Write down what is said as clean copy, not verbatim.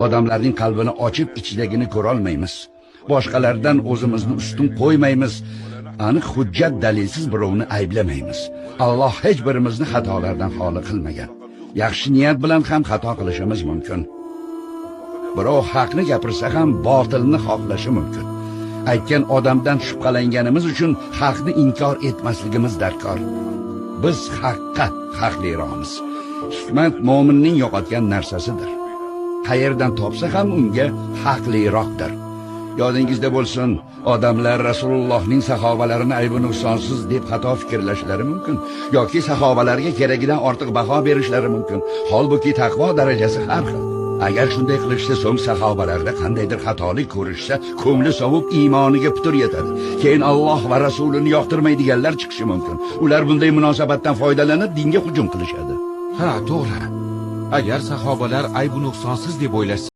Odamlarning qalbini ochib ichidagini ko'rolmaymiz. Boshqalardan o'zimizni ustun qo'ymaymiz. Aniq hujjat dalilsiz birovni ayblamaymiz. Alloh hech birimizni xatolardan xoli qilmagan. Yaxshi niyat bilan ham xato qilishimiz mumkin. Birov haqni gapirsa ham botilni xohlashi mumkin. Aytgan odamdan shubhalanganimiz uchun haqni inkor etmasligimiz darkor. Biz haqqa haqliroqmiz. Hikmat mo'minning yo'qotgan narsasidir. Qayerdan topsa ham unga haqliroqdir. Yodingizda bo'lsin, odamlar Rasulullohning sahobalarini aybi nuqsonsiz deb xato fikrlashlari mumkin yoki sahobalarga keragidan ortiq baho berishlari mumkin. Holbuki taqvo darajasi har xil. Agar shunday qilishsa, so'ng sahobalarda qandaydir xatolik ko'rishsa, ko'ngli sovib iymoniga putur yetadi. Keyin Alloh va Rasulini yoqtirmaydiganlar chiqishi mumkin. Ular bunday munosabatdan foydalanib dinga hujum qilishadi. Ha, to'g'ri. Agar sahobalar aybu nuqsonsiz deb o'ylashsa,